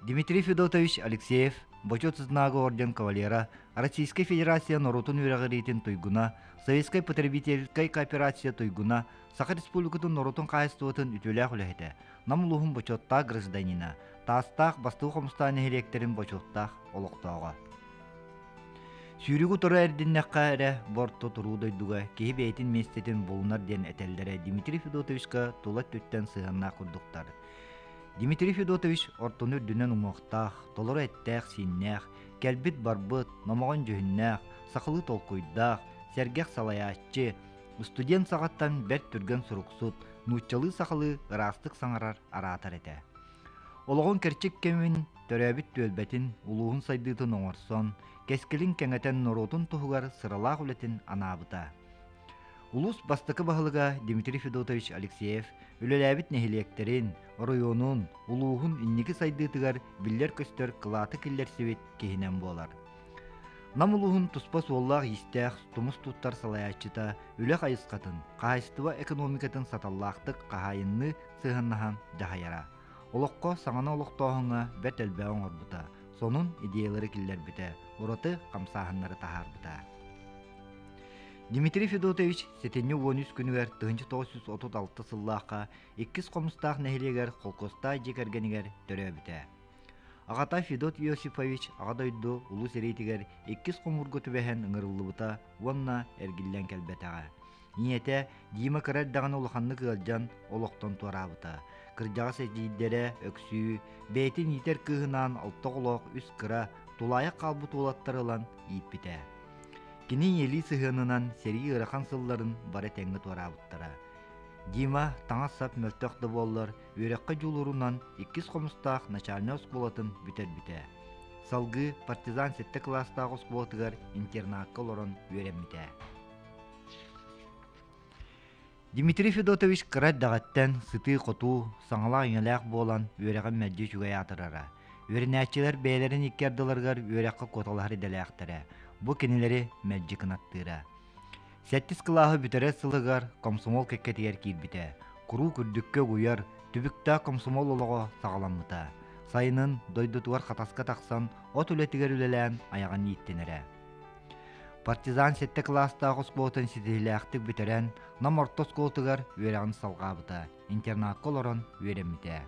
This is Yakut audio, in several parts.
Дмитрий Федотович Алексеев, Бочуот Знага орден кавалера, Российскай Федерация норуотун үөрэҕириитин туйгуна, Советскай потребительскай кооперация туйгуна, Саха Республикатын норуотун хаһаайыстыбатын үтүөлээх үлэһитэ, Нам улууһун бочуоттаах гражданина, Таастаах Бастакы Хомустаах нэһилиэктэрин бочуоттаах олохтооҕо. Сүүрүгү тура эрдиннэххэ эрэ бу орто туруу дойдуга киһи бэйэтин миэстэтин булунар диэн этэллэрэ Дмитрий Федотовичка тула өттүттэн сыһыаннаах курдуктар. Дмитрий Федотович ортону үрдүнэн уҥуохтаах, толору эттээх-сииннээх, кэлбит-барбыт, номоҕон дьүһүннээх, сахалыы толкуйдаах, сэргэх салайааччы, студент саҕаттан бэрт түргэн суруксут, нууччалыы-сахалыы ыраастык саҥарар араатар этэ. Олоҕун кэрчик кэмин, төрөөбүт түөлбэтин, улууһун сайдыытын оҥорсон, кэскилин кэҥэтэн норуотун туһугар сыралаах үлэтин анаабыта. Улуус бастакы баһылыга Дмитрий Федотович Алексеев үлэлээбит нэһилиэктэрин, оройуонун, улууһун инники сайдыытыгар биллэр-көстөр кылааты киллэрсибит киһинэн буолар. Нам улууһун туспа суоллаах-иистээх тумус туттар салайааччыта үлэ хайысхатын, хаһаайыстыба экономикатын саталлаахтык хаһаайынныы сыһыаннаһан дьаһайара. Олоххо саҥаны олохтооһуҥҥа бэрт элбэҕи оҥорбута, сонун идеялары киллэрбитэ, ураты хамсааһыннары таһаарбыта. Дмитрий Федотович сэтинньи 13 күнүгэр 1936 сыллаахха Иккис Хомустаах нэһилиэгэр холкуостаах дьиэ кэргэнигэр төрөөбүтэ. Аҕата Федот Иосифович Аҕа дойду Улуу сэриитигэр иккис хомуурга түбэһэн ыҥырыллыбыта уонна эргиллэн кэлбэтэҕэ. Ийэтэ Дима кыра эрдэҕинэ улаханнык ыалдьан олохтон туораабыта. Кырдьаҕас эдьиийдэрэ Өксүү бэйэтин иитэр кыыһынаан алта оҕолоох үс кыра, тулаайах хаалбыт уолаттары ылан ииппитэ. Кини ийэлии сыһыанынан сэрии ыарахан сылларын бары тэҥҥэ туораабыттара. Дима таҥас-сап мөлтөх да буоллар, үөрэххэ дьулуурунан иккис хомустаах начальнай оскуолатын бүтэрбитэ. Салгыы партизан сэттэ кылаастаах оскуолатыгар интернакка олорон үөрэммитэ. Дмитрий Федотович кыра эрдэҕиттэн сытыы-хотуу, саҥалаах-иҥэлээх буолан үөрэҕин мэлдьи үчүгэй аатырара. Үөрэнээччилэр бэйэлэрин икки ардыларыгар үөрэххэ куоталаһар идэлээхтэрэ. Бу кинилэри мэлдьи кынаттыыра. Сэттис кылааһы бүтэрэр сылыгар комсомол кэккэтигэр киирбитэ. Куруук үрдүккэ угуйар, түбүктээх комсомол олоҕо саҕаламмыта. Сайынын дойдутугар Хатаска тахсан от үлэтигэр үлэлээн айаҕын ииттинэрэ. Партизан сэттэ кылаастаах оскуолатын ситиһиилээхтик бүтэрэн, Нам орто оскуолатыгар үөрэҕин салҕаабыта, интернакка олорон үөрэммитэ.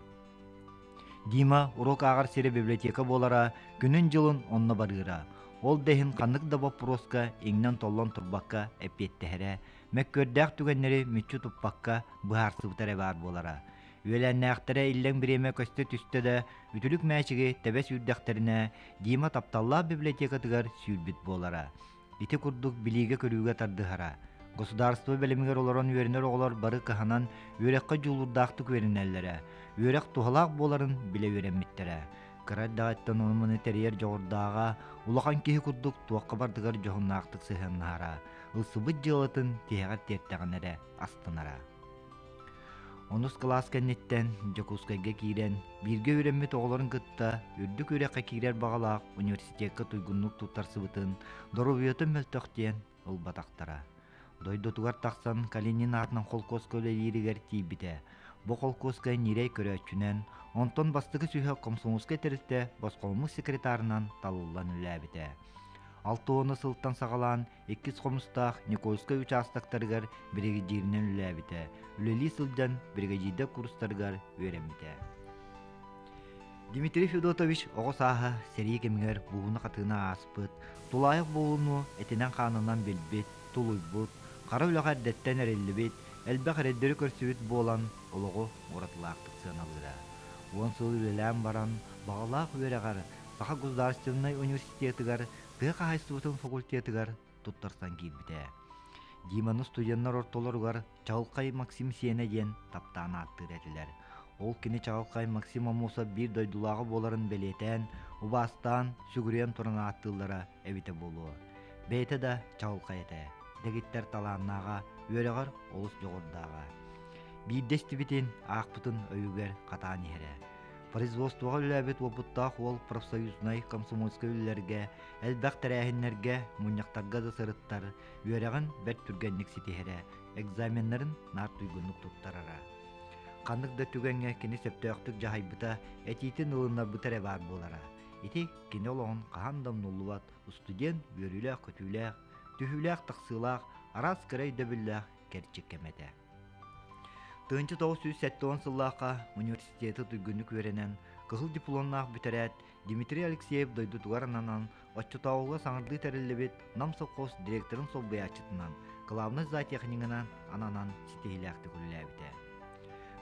Дима уруок ааҕар сирэ библиотека буолара, күнүн-дьылын онно барыыра. Ол да иһин ханнык да боппуруоска иҥнэн-толлон турбакка эппиэттэһэрэ, мөккүөрдээх түгэннэри мүччү туппакка быһаарсыбыта эрэ баар буолара. Үөлээннээхтэрэ иллэҥ бириэмэ көстө түстэ да, үтүлүк мээчиги тэбэ сүүрдэхтэринэ, Дима тапталлаах библиотекатыгар сүүрбүт буолара. Ити курдук билиигэ-көрүүгэ тардыһара. Государство бэлэмигэр олорон үөрэнэр оҕолор бары кыһанан үөрэххэ дьулуурдаахтык үөрэнэллэрэ, үөрэх туһалаах буоларын билэ үөрэммиттэрэ. Кыра эрдэҕиттэн ону-маны тэрийэр дьоҕурдааҕа, улахан киһи курдук туохха бардыгар дьоһуннаахтык сыһыаннаһара, ылсыбыт дьыалатын тиһэҕэр тиэртэҕинэ эрэ астынара. Онус кылаас кэнниттэн Дьокуускайга киирэн, бииргэ үөрэммит оҕолорун кытта үрдүк үөрэххэ киирэр баҕалаах университекка туйгуннук туттарсыбытын, доруобуйатын мөлтөх диэн ылбатахтара. Дойдутугар тахсан Калинин аатынан холкуоска үлэлииригэр тиийбитэ. Бу холкуоска ньирэй көрөөччүнэн, онтон бастакы сүһүөх комсомольскай тэрилтэ босхоломмут секретарынан талыллан үлэлээбитэ. 60 сылтан саҕалаан иккис хомустаах Никольскай учаастактарыгар биригэдьииринэн үлэлээбитэ, үлэлии сылдьан биригэдьиирдэр курстарыгар үөрэммитэ. Дмитрий Федотович оҕо сааһа сэрии кэмигэр бууна-хатыына ааспыт, тулаайах буолууну этинэн-хаанынан билбит, тулуйбут, хара үлэҕэ эрдэттэн эриллибит, элбэх эрэйдэри көрсүбүт буолан олоҕу уратылаахтык сыаналыыра. Уон сыл үлэлээн баран, баҕалаах үөрэҕэр Саха государственнай университетыгар тыа хаһаайыстыбатын факультетыгар туттарсан киирбитэ. Диманы студеннар ортолоругар Чаҕылхай Максим сиэнэ диэн таптаан ааттыыр этилэр. Ол кини Чаҕылхай Максим Аммосов биир дойдулааҕа буоларын бэлиэтээн, убаастаан, сүгүрүйэн туран ааттыыллара эбитэ буолуо. Бэйэтэ да чаҕылхай этэ, дэгиттэр талааннааҕа, үөрэҕэр олус дьоҕурдааҕа. Биирдэ истибитин, аахпытын өйүгэр хатаан иһэрэ. Производствоҕа үлэлээбит уопуттаах уол профсоюзнай, комсомольскай үлэлэргэ, элбэх тэрээһиннэргэ, мунньахтарга да сырыттар, үөрэҕин бэрт түргэнник ситиһэрэ, экзаменнарын наар туйгуннук туттарара. Ханнык да түгэҥҥэ кини сөптөөхтүк дьаһайбыта, этиитин ылыннарбыта эрэ баар буолара. Ити кини олоҕун хаһан да умнуллубат студент үөрүүлээх-көтүүлээх, түһүүлээх-тахсыылаах, араас кыра өйдөбүллээх кэрчик кэмэ этэ. 1970 сыллаахха университеты туйгуннук үөрэнэн, кыһыл дипломнаах бүтэрээт, Дмитрий Алексеев дойдутугар ананан, оччотооҕуга саҥардыы тэриллибит Нам совхоз директорын солбуйааччытынан, главнай зоотехнигынан ананан ситиһиилээхтик үлэлээбитэ.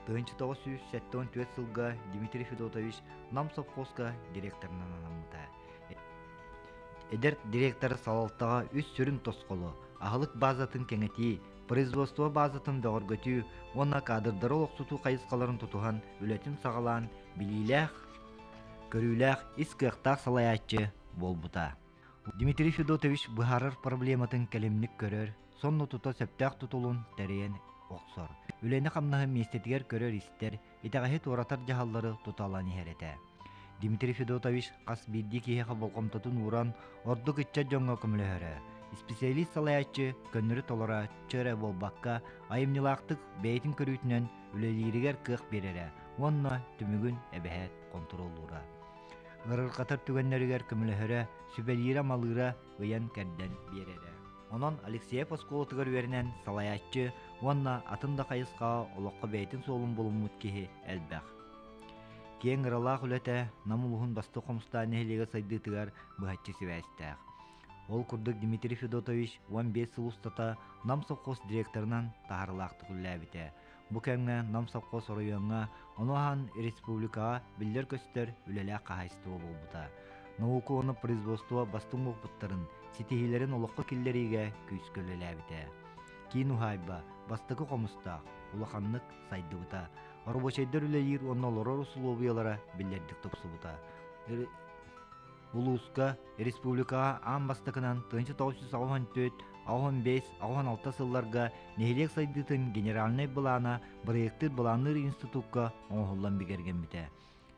1974 сылга Дмитрий Федотович Нам совхозка директорынан анаммыта. Эдэр директор салалтаҕа үс сүрүн тосхолу, аһылык базатын кэҥэтии, производство базатын бөҕөргөтүү уонна кадрдары олохсутуу хайысхаларын тутуһан үлэтин саҕалаан билиилээх, көрүүлээх, ис кыахтаах салайааччы буолбута. Дмитрий Федотович быһаарар проблематын кэлимник көрөр, сонно тута сөптөөх тутулун тэрийэн охсор. Үлэни-хамнаһы миэстэтигэр көрөр-истэр, итэҕэһи туоратар дьаһаллары туталан иһэр этэ. Дмитрий Федотович хас биирдии киһиэхэ болҕомтотун ууран, ордук ыччат дьоҥҥо көмөлөһөрө. Исписэлиис салайааччы көннөрү толорооччу эрэ буолбакка, айымньылаахтык бэйэтин көрүүтүнэн үлэлииригэр кыах биэрэрэ уонна түмүгүн эбэһээт хонтуруоллуура. Ыарырҕатар түгэннэригэр көмөлөһөрө, сүбэлиирэ-амалыыра ыйан-кэрдэн биэрэрэ. Онон Алексеев оскуолатыгар үөрэнэн салайааччы уонна атын да хайысхаҕа олоххо бэйэтин суолун булуммут киһи элбэх. Киэҥ ыралаах үлэтэ Нам улууһун Бастыҥ Хомустаах нэһилиэгэ сайдыытыгар быһаччы сибээстээх. Ол курдук Дмитрий Федотович 15 сыл устата Нам совхоз директорынан таһаарыылаахтык үлэлээбитэ. Бу кэмҥэ Нам совхоз оройуоҥҥа, ону аһан республикаҕа биллэр-көстөр үлэлээх хаһаайыстыба буолбута. Наука уонна производство бастыҥ уопуттарын, ситиһиилэрин олоххо киллэриигэ күүскэ үлэлээбитэ. Киин уһаайба бастакы хомустаах, улаханнык сайдыбыта. Рабочайдар үлэлиир уонна олорор усулуобуйалара биллэрдик тупсубута. Улууска, республикаҕа аан бастакынан 1984, 85, 86 сылларга нэһилиэк сайдыытын генеральнай былаана бырайыактыыр былаанныыр институкка оҥоһуллан бигэргэммитэ.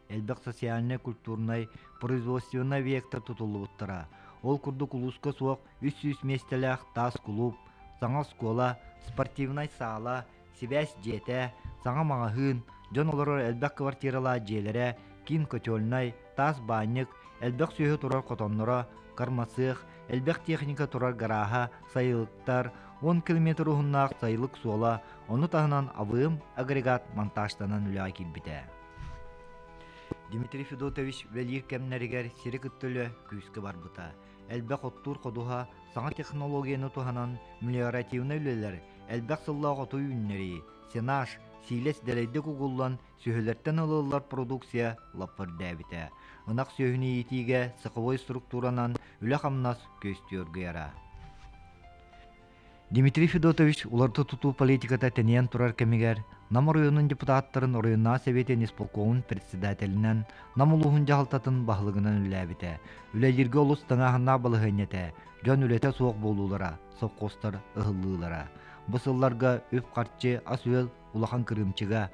Элбэх социальнай-культурнай, производственнай объектар тутуллубуттара. Ол курдук улууска суох 300 миэстэлээх таас кулууп, саҥа оскуола, спортивнай саала, сибээс дьиэтэ, саҥа маҕаһыын, дьон олорор элбэх квартиралаах дьиэлэрэ, киин котельнай, таас баанньык, элбэх сүөһү турар хотонноро, кармасыах, элбэх техника турар гарааһа, сайылыктар, 10 километр уһуннаах сайылык суола, ону таһынан АВМ агрегат монтажтанан үлэҕэ киирбитэ. Дмитрий Федотович үлэлиир кэмнэригэр сири кытта үлэ күүскэ барбыта. Элбэх оттуур ходуһа саҥа технологияны туһанан мелиоративнай үлэлэр, элбэх сыллаах оту үүннэрии, сенаж, сиилэс дэлэйдик угуллан сүөһүлэртэн ылыллар продукция лаппа үрдээбитэ. Ынах сүөһүнү иитиигэ цеховой структуранан үлэ-хамнас күөстүү оргуйара. Дмитрий Федотович уларыта тутуу политиката тэнийэн турар кэмигэр Нам оройуонун депутаттарын оройуоннааҕы сэбиэтин исполкомун председателинэн, Нам улууһун дьаһалтатын баһылыгынан үлэлээбитэ. Үлэлииргэ олус тыҥааһыннаах балаһыанньа этэ, дьон үлэтэ суох буолуулара, совхозтар ыһыллыылара. Бу сылларга үп-харчы, ас-үөл улахан кырыымчыга.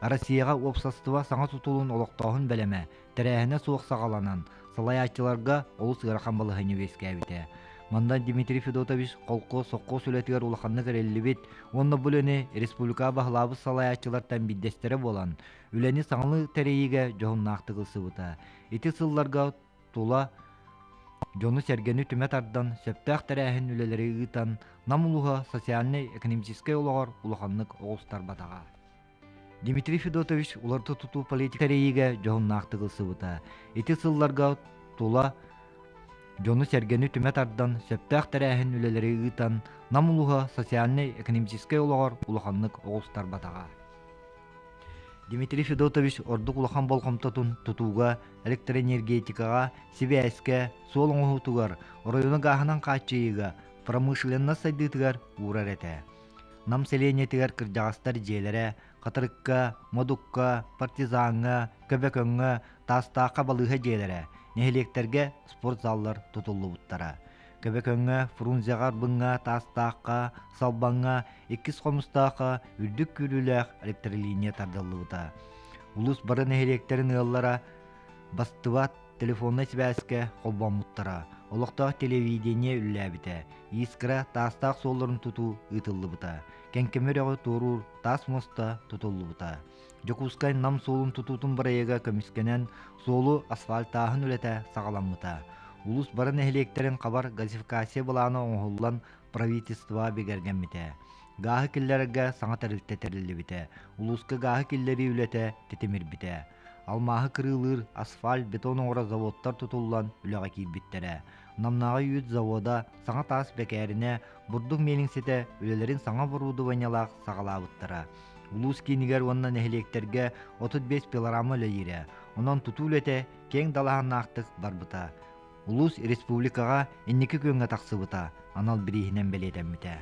Россияҕа уопсастыба саҥа тутулун олохтооһун бэлэмэ, тэрээһинэ суох саҕаланан, салайааччыларга олус ыарахан балаһыанньа үөскээбитэ. Манна Дмитрий Федотович холкуос сопхуос үлэтигэр улаханнык эриллибит уонна бу үлэни республикаҕа баһылаабыт салайааччылартан биирдэстэрэ буолан, үлэни саҥалыы тэрийиигэ дьоһуннаахтык ылсыбыта. Ити сылларга тула дьону-сэргэни түмэ тардан, сөптөөх тэрээһин үлэлэри ыытан, Нам улууһа социальнай-экономическай олоҕор улаханнык оҕустарбатаҕа. Дмитрий Федотович уларыта тутуу политика тэрийиигэ дьоһуннаахтык ылсыбыта. Ити сылларга тула дьону-сэргэни түмэ тардан, сөптөөх тэрээһин үлэлэри ыытан, Нам улууһа социальнай-экономическай олоҕор улаханнык оҕустарбатаҕа. Дмитрий Федотович ордук улахан болҕомтотун тутууга, электроэнергетикаҕа, сибээскэ, суол оҥоһуутугар, оройуону гааһынан хааччыйыыга, промышленность сайдыытыгар уурар этэ. Нам сэлиэнньэтигэр кырдьаҕастар дьиэлэрэ Хатырыкка, Модукка, Партизаҥҥа, Көбөкөҥҥө, Таастаахха балыыһа дьиэлэрэ, нэһилиэктэргэ спортзаллар тутуллубуттара. Көбөкөҥҥө, Фрунзеҕа Арбыҥҥа, Таастаахха, Салбаҥҥа, Иккис Хомустаахха үрдүк күүрүүлээх электролиния тардыллыбыта. Улуус бары нэһилиэктэрин ыаллара бастыбат телефоннай сибээскэ холбоммуттара, олохтоох телевидение үлэлээбитэ, Искра таастаах суолларын тутуу ыытыллыбыта, Кэҥкэмэ үрэҕи туоруур таас муоста тутуллубута. Дьокуускай Нам суолун тутуутун бырайыага көмүскэнэн, суолу асфальтааһын үлэтэ саҕаламмыта. Улуус бары нэһилиэктэрин хабар газификация былаана оҥоһуллан правительство бигэргэммитэ. Гааһы киллэрэргэ саҥа тэрилтэ тэриллибитэ. Улууска гааһы киллэрии үлэтэ тэтимирбитэ. Алмааһы кырыылыыр асфальт, бетон оҥорор заводтар тутуллан үлэҕэ киирбиттэрэ. Намнааҕы үүт завода, саҥа таас бэкээринэ, бурдук миэлиҥсэтэ үлэлэрин саҥа оборудованиелаах саҕалаабыттара. Улуус киинигэр уонна нэһилиэктэргэ 35 пилорама үлэлиирэ. Онон тутуу үлэтэ киэҥ далааһыннаахтык барбыта. Улуус республикаҕа инники күөҥҥэ тахсыбыта анал бирииһинэн бэлиэтэммитэ.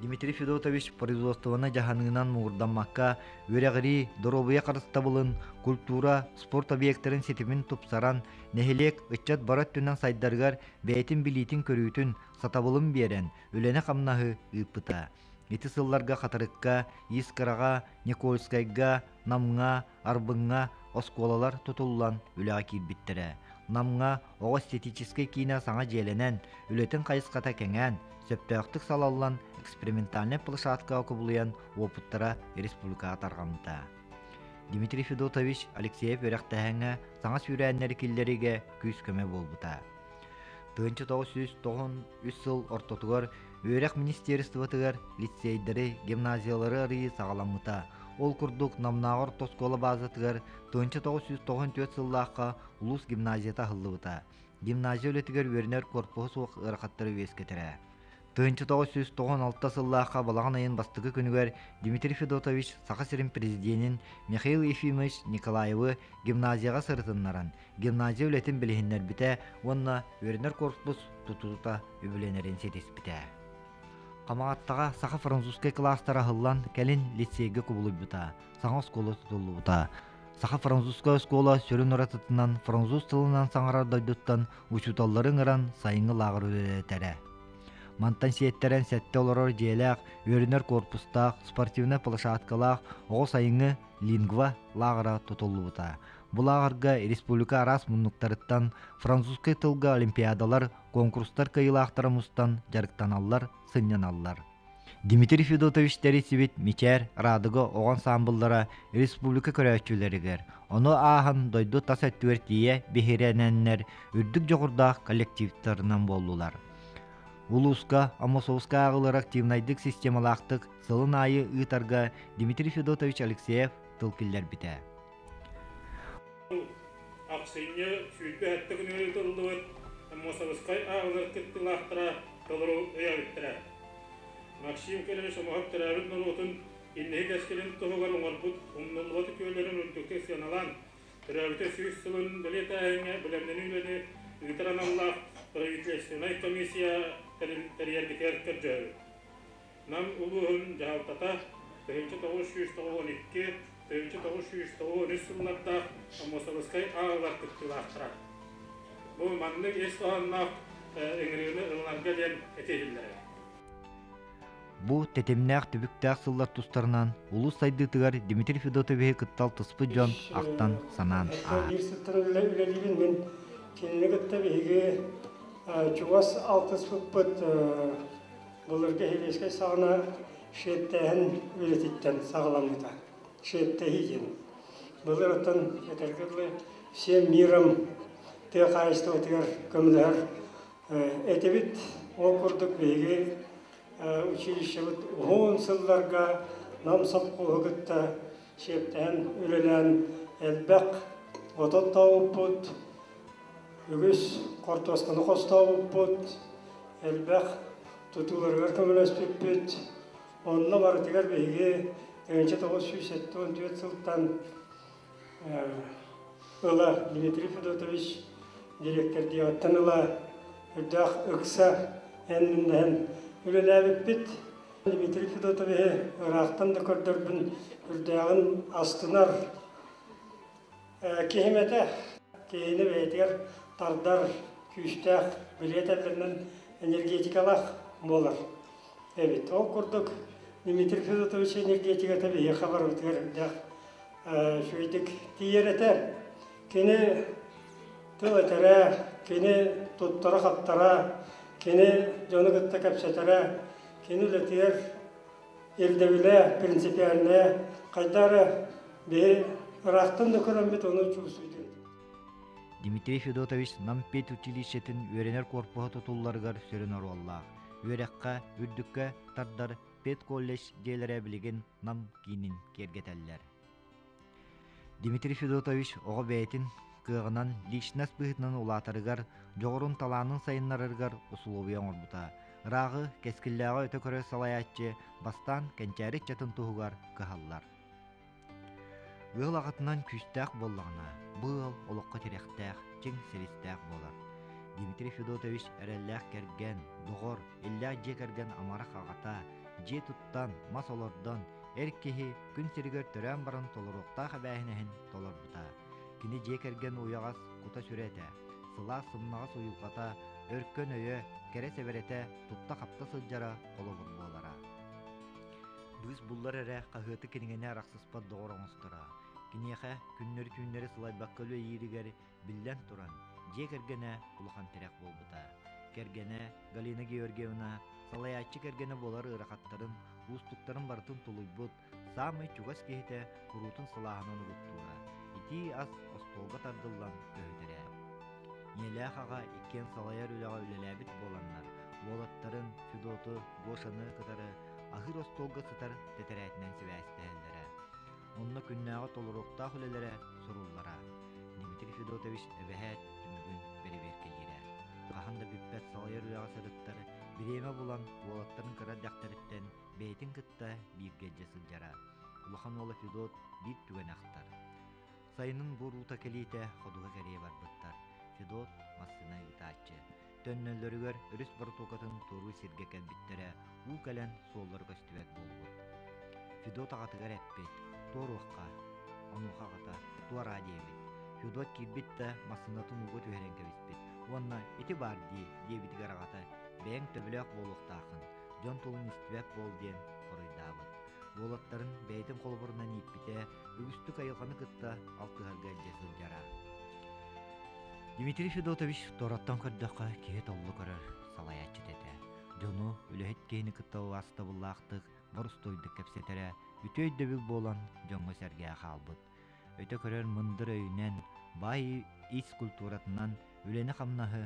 Дмитрий Федотович производствоны дьаһаныынан муҥурдаммакка, үөрэҕирии, доруобуйа харыстабылын, культура, спорт объектарын ситимин тупсаран, нэһилиэк ыччат бары өттүнэн сайдарыгар бэйэтин билиитин-көрүүтүн, сатабылын биэрэн, үлэни-хамнаһы ыыппыта. Ити сылларга Хатырыкка, Искраҕа, Никольскайга, Намҥа, Арбыҥҥа оскуолалар тутуллан үлэҕэ киирбиттэрэ. Намҥа оҕо эстетическэй киинэ саҥа дьиэлэнэн, үлэтин хайысхата кэҥээн, сөптөөхтүк салаллан экспериментальнай площадкаҕа кубулуйан уопуттара республикаҕа тарҕаммыта. Дмитрий Федотович Алексеев үөрэхтээһиҥҥэ саҥа сүүрээннэри киллэриигэ күүс-көмө буолбута. 1993 сыл ортотугар Үөрэх министерствотыгар лицейдэри, гимназиялары арыйыы саҕаламмыта. Ол курдук Намнааҕы орто оскуола баазатыгар 1994 сыллаахха улуус гимназията аһыллыбыта. Гимназия үлэтигэр үөрэнэр корпуһа суох ыарахаттары үөскэтэрэ. 1996 сыллаахха балаҕан ыйын бастакы күнүгэр Дмитрий Федотович Саха сирин президенин Михаил Ефимович Николаевы гимназияҕа сырытыннаран, гимназия үлэтин билиһиннэрбитэ уонна үөрэнэр корпус тутуута үбүлэнэрин ситиспитэ. Хамаҕаттаҕа саха-французскай кылаастара аһыллан, кэлин лицейгэ кубулуйбута, саҥа оскуола тутуллубута. Саха-французскай оскуола сүрүн уратытынан француз тылынан саҥарар дойдуттан учууталлары ыҥыран сайыҥҥы лааҕыр үлэлэтэрэ. Мантан сиэттэрэн сэттэ олорор дьиэлээх, үөрэнэр корпустаах, спортивнай площадкалаах оҕо сайыҥҥы лингва лааҕыра тутуллубута. Бу лааҕырга республика араас муннуктарыттан французскай тылга олимпиадалар, конкурстар кыайыылаахтара мустан дьарыктаналлар, сынньаналлар. Дмитрий Федотович тэрийсибит Мичээр Радуга оҕо ансаамбыллара республика көрөөччүлэригэр, ону ааһан дойду тас өттүгэр тиийэ биһирэнэннэр үрдүк дьоҕурдаах коллективтарынан буоллулар. Улууска Аммосовскай ааҕыылары активнайдык системалаахтык сылын аайы ыытарга Дмитрий Федотович Алексеев тыл киллэрбитэ. Ахсынньы 27 күнүгэр ыытыллыбыт Аммосовскай ааҕыылар кыттыылаахтара толору өйөөбүттэрэ. Максим Кириллович Омоһоп төрөөбүт норуотун инники кэскилин туһугар оҥорбут умнуллубат үтүөлэрин үрдүктүк сыаналаан, төрөөбүтэ сүүс сылын бэлиэтээһиҥҥэ бэлэмнэнии үлэни ыытар аналлаах правительственнай комиссия тэрийэргитигэр көрдөһөбүт. Нам улууһун дьаһалтата 1992, 1993 сыллардаах Аммосовскай ааҕыылар кыттыылаахтара. Бу маннык ис хоһоонноох ыҥырыыны ылынарга диэн этиһиллэрэ. Бу тэтимнээх түбүктээх сыллар тустарынан улуус сайдыытыгар Дмитрий Федотовиһы кытта алтыспыт дьон ахтан санаан ааһар. Биир сылтан үлэлиибин мин кинини кытта биһиги чугас алтыспыппыт Былыргы сэбиэскэй саҕана шиэттээһин үлэтиттэн саҕаламмыта. Шиэттэһии диэн. Былыр оттон этэргэ дылы всем миром тыа хаһаайыстыбатыгар көмөлөһөр этибит. Ол курдук биһиги училищебыт уһун сылларга Нам сопхуоһу кытта шиэптэһэн үлэлээн элбэх отон тоҕуппут, үгүс хортуосканы хостообуппут, элбэх тутууларыгар көмөлөспүппүт. Онно барытыгар биһиги 1974 сылтан ыла Дмитрий Федотович дириэктэрдиэҕиттэн ыла үрдээх ыкса эн-миннэһэн үлэлээбиппит. Дмитрий Федотовиһы ыраахтан да көрдөрбүн үрдээҕин астынар Киһим этэ, киһини бэйэтигэр тардар күүстээх билиэт этэринэн энергетикалаах буолар эбит. Ол курдук Дмитрий Федотович энергетиката биһиэхэ барыбытыгар элбэх үчүгэйдик тиийэр этэ. Кини тыл этэрэ, кини туттара-хаптара, кини дьону кытта кэпсэтэрэ, кини үлэтигэр. ирдэбилэ принципиальная хайда эрэ биһи ыраахтан да көрөммүт ону чувствуйдур. Дмитрий Федотович Нам педучилищетын үөрэнэр корпуһа тутулларыгар сүрүн оруоллаах. Үөрэххэ, үрдүккэ тардар педколледж дьиэлэрэ билигин Нам киинин киэргэтэллэр. Дмитрий Федотович оҕо бэйэтин кыаҕынан личность быһыытынан улаатарыгар, дьоҕурун талаанын сайыннарарыгар усулуобуйа оҥорбута. Ырааҕы, кэскиллээҕи өтө көрөр салайааччы бастаан кэнчээри ыччатын туһугар кыһаллар. Ыал аҕатынан күүстээх буоллаҕына, бу ыал олоххо тирэхтээх, чиҥ силистээх буолар. Дмитрий Федотович эрэллээх кэргэн, доҕор, иллээх дьиэ кэргэн амарах аҕата, дьиэ туттан, мас олордон, эр киһи күн сиригэр төрөөн баран толоруохтаах эбээһинэһин толорбута. Кини дьиэ кэргэн уйаҕас кута-сүрэ этэ, сылаас сымнаҕас уйулҕата, өркөн өйө, кэрэ сэбэрэтэ тутта-хапта сылдьара холобур буолара. Быыс буллар эрэ хаһыаты кинигэни арахсыспат доҕор оҥосторо. Киниэхэ күннэри-түүннэри сылайбакка үлэлииригэр биллэн туран, дьиэ кэргэнэ улахан тирэх буолбута. Кэргэнэ Галина Георгиевна салайааччы кэргэнэ буолар ыарахаттарын, уустуктарын барытын тулуйбут, саамай чугас киһитэ куруутун сылааһынан угуттуура, итии ас остуолга тардыллан көһүтэрэ. Ийэлээх аҕа иккиэн салайар үлэҕэ үлэлээбит буоланнар, уолаттарын Федоту, Гошаны кытары аһыыр остуолга сытар тэтэрээтинэн сибээстэһэллэрэ. Онно күннээҕи толоруохтаах үлэлэрэ суруллара. Дмитрий Федотович эбэһээт түмүгүн бэрэбиэркэлиирэ. Хаһан да бүппэт салайар үлэҕэ сырыттар, бириэмэ булан уолаттарын кыра эрдэхтэриттэн бэйэтин кытта бииргэ илдьэ сылдьара. Улахан уола Федот биир түгэни ахтар. Сайынын бу уруута кэлиитэ ходуһа кэрийэ барбыттар. Федот массыына ыытааччы. Төннөллөрүгэр өрүс боротуокатын туоруу сиргэ кэлбиттэрэ, уу кэлэн суоллара көстүбэт буолбут. Федот аҕатыгар эппит, туоруохха. Онуоха аҕата туораа диэбит. Федот киирбит да массыынатын ууга түһэрэн кэбиспит уонна ити баар дии диэбитигэр аҕата бэйэҥ төбөлөөх буолуохтааххын, дьон тылын истибэт буол диэн хоруйдаабыт. Уолаттарын бэйэтин холобурунан ииппитэ, үгүстүк айылҕаны кытта алтыһарга илдьэ сылдьара. Дмитрий Федотович туораттан көрдөххө киһи толлу көрөр салайааччыта этэ. Дьону, үлэһит киһини кытта убаастабыллаахтык, борустуойдук кэпсэтэрэ, үтүө өйдөбүл буолан дьоҥҥо-сэргэҕэ хаалбыт. Өтө көрөр мындыр өйүнэн, баай ис культуратынан үлэни-хамнаһы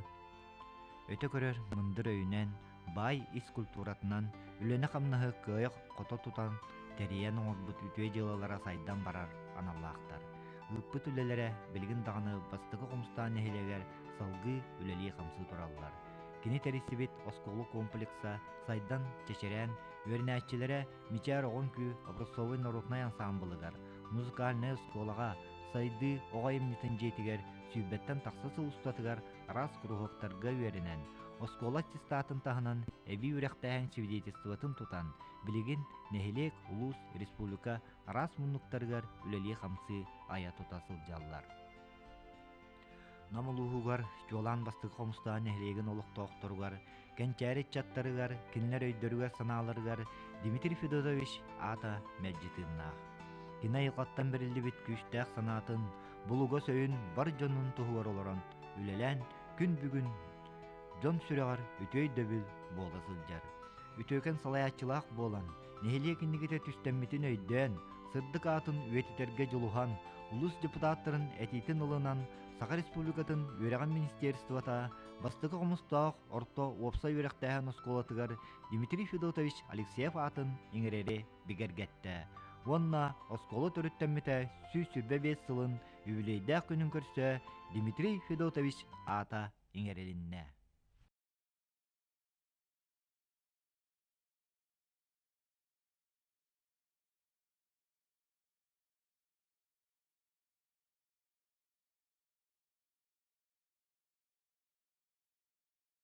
Өтө көрөр мындыр өйүнэн, баай ис культуратынан үлэни-хамнаһы кыайа-хото тутан, тэрийэн оҥорбут үтүө дьыалалара сайдан барар аналлаахтар. Ыыппыт үлэлэрэ билигин даҕаны Бастакы Хомустаах нэһилиэгэр салгыы үлэлии-хамсыы тураллар. Кини тэрийсибит оскуола комплекса сайдан, чэчирээн, үөрэнээччилэрэ Мичээр оҕо үҥкүү образцовай норуотунай ансаамбылыгар, музыкальнай оскуолаҕа, Сайдыы оҕо айымньытын дьиэтигэр сүүрбэттэн тахса сыл устатыгар араас куруһуоктарга үөрэнэн, оскуола аттестатын таһынан эбии үөрэхтээһин свидетельствотын тутан, билигин нэһилиэк, улуус, республика араас муннуктарыгар үлэлии-хамсыы айа-тута сылдьаллар. Нам улууһугар, чуолаан Бастакы Хомустаах нэһилиэгин олохтоохторугар, кэнчээри ыччаттарыгар, кинилэр өйдөрүгэр-санааларыгар Дмитрий Федотович аата мэлдьи тыыннаах. Кини айылҕаттан бэриллибит күүстээх санаатын, булугас өйүн бар дьонун туһугар олорон, үлэлээн күн бүгүн дьон сүрэҕэр үтүө өйдөбүл буола сылдьар. Үтүөкэн салайааччылаах буолан, нэһилиэк инникитэ түстэммитин өйдөөн, сырдык аатын үйэтитэргэ дьулуһан, улуус депутаттарын этиитин ылынан, Саха Республикатын үөрэҕин министерствота Бастакы Хомустоох орто уопсай үөрэхтээһин оскуолатыгар Дмитрий Федотович Алексеев аатын иҥэрэри бигэргэттэ уонна оскуола төрүттэммитэ 125 сылын үбүлүөйдээх күнүн көрсө Дмитрий Федотович аата иҥэрилиннэ.